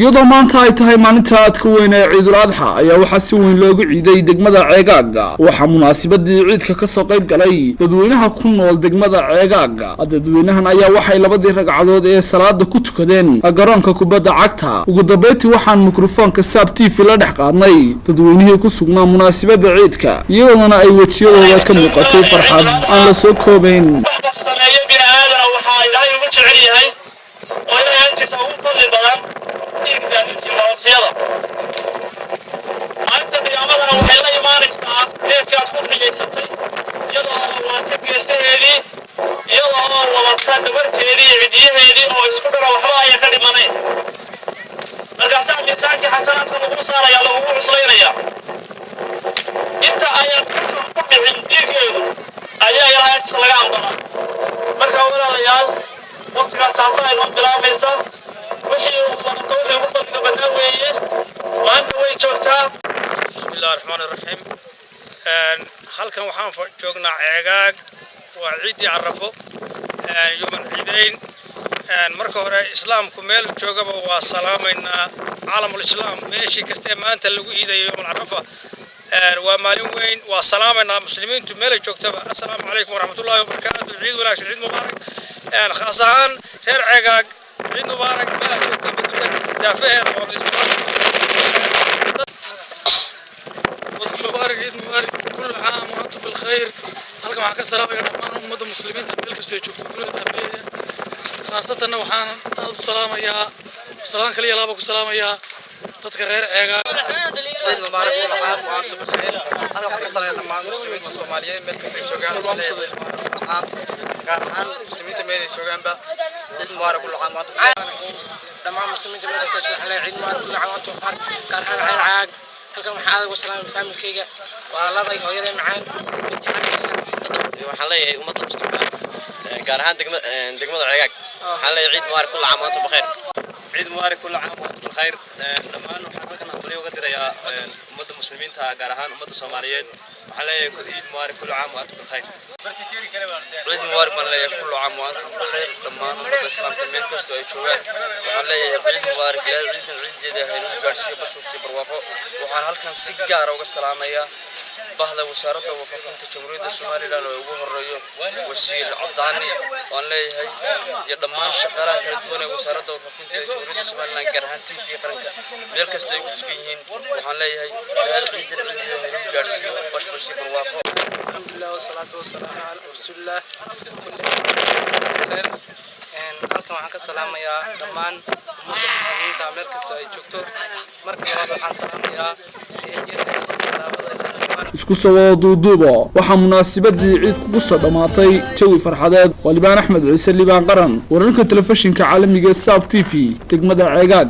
Iyadoo maanta ay tahay maalinta aadka weyn ee Ciidul Adxa, ayaa waxaa si weyn loogu ciiday degmada Ceegaaga. Waxaa munaasabadii ciidka kasoo qayb galay dadweynaha ku nool degmada Ceegaaga. Dadweynahan ayaa waxay labadii ragcadood ee salaada ku tukadeen garoonka kubadda cagta. Ugu dambeyntii waxaan mikrofoonka Saab TV la dhex qaadnay dadweynihii ku sugnaa munaasabada ciidka, iyadoona ay wejiyadooda ka muuqatay farxad aan la soo koobayn. Wax qof sameeyo bini aadana waxaa Ilaahay ugu jecel yahay oo Ilaahay agtiisa ugu fadli badan dhiig daadintii udxiyada. Maalinta qiyaamadana waxay la imaanaysaa neefkaad ku xigaysatay iyadoo wadata geesaheedii, iyadoo wadata dhabarteedii iyo cidiyaheedii oo isku dhara, waxba ayan ka dhimanayn. Markaasaa miisaankii xasanaadka lagu saaraya, lagugu cuslaynaya. Inta ayan dhulka ku dhicin dhiiggeedu ayaa Ilaahay agtiisa laga aqbalaa. Marka walaalayaal, waqtigaa taasa inoo bilaabaysa. Wixii waqta wixii ugu fadliga badnaa weeye, maanta way joogtaa. Bismillahi raxmaani raxiim. Halkan waxaan joognaa Ceegaag, waa ciiddii Carafo, yowmal ciideyn. Marka hore islaamku meel joogaba waa salaamaynaa, caalamul islaam meeshii kastee maanta lagu iidayo yowmal Carafa waa maalin weyn. Waa salaamaynaa muslimiintu meelay joogtaba. Assalaamu calaykum waraxmatullahi wabarakaatu. Ciid wanaagsan, ciid mubaarak. Khaas ahaan reer Ceegaag, ciid mubaarak meel aad joogtaan dunida daafaheeda. Waa Mubaarak, ciid mubaarak, كل عام وأنتم بالخير. Halkan waxaan ka salaamaya dhammaan ummadda muslimiinta meel kastoo ay joogto dunida daafeeda. Khaasatanna waxaan aad u salaamayaa, salaan kaliya laaba ku salaamayaa dadka reer Ceegaa. Ciid mubaarak, كل عام وأنتم بخير. Halkan waxaan ka salaamaya dhammaan muslimiinta Soomaaliyeed meel kasta ay joogaan. Waxaan leeyahay ciid mubaarak caam, gaar ahaan muslimiinta meel ay joogaanba, ciid mubaarak, كل عام وأنتم بخير. Dhammaan muslimiinta meel kasta jooga waxaa leeyahay ciid mubaarak, كل عام وأنتم بخير, gaar ahaan reer Ceegaag. Halkan waxaa aad uga salaamay faamilkayga, walaaladay, hooyaday macaan, jecelkayga. Waxaan leeyahay ummadda muslimka ah, gaar ahaan degmada Ceegaag, waxaan leeyahay ciid mubaarak, كل عام وأنتم بخير. Ciid mubaarak, كل عام وأنتم بخير. Dhammaan waxaan halkan hambalyo uga dirayaa ummadda muslimiinta, gaar ahaan ummadda Soomaaliyeed. Waxaan leeyahay ciid mubaarak, كل عام وأنتم بخير. Ciid mubaarak baan leeyahay, كل عام وأنتم بخير. Dhammaan ummadda islaamka meel kastoo ay joogaan waxaan leeyahay ciid mubaarak. Ilaahay ciidan ciideeda haynagu gaadhsiiyo bashbash iyo barwaaqo. Waxaan halkan si gaara uga salaamayaa bahda Wasaaradda Warfaafinta Jamhuuriyadda Somaliland oo ugu horeeyo Wasiir Cabdaani, waan leeyahay, iyo dhammaan shaqaalaha kala duwan ee Wasaaradda Warfaafinta ee Jamhuuriyadda Somaliland, gaar ahaan TV Qaranka, meel kasta ay ku sugan yihiin. Waxaan leeyahay Ilaahay ciidan ciideeda haynagu gaadhsiiyo bashbash iyo barwaaqo. الحمد لله والصلاة والسلام على رسول الله، خير. Halkan waxaan ka salaamayaa dhammaan ummadda muslimiinta meel kastoo ay joogto. Marka labaad waxaan salaamayaa ehelyadeeda iyo qaraabadayda dhammaan. Isku soo wada duuduubo, waxaa munaasabadii ciid kugu soo dhammaatay jawi farxadeed. Waa Libaan Axmed Ciise, Libaan Qaran, wararka telefishinka caalamiga ee Saab TV, degmada Ceegaag.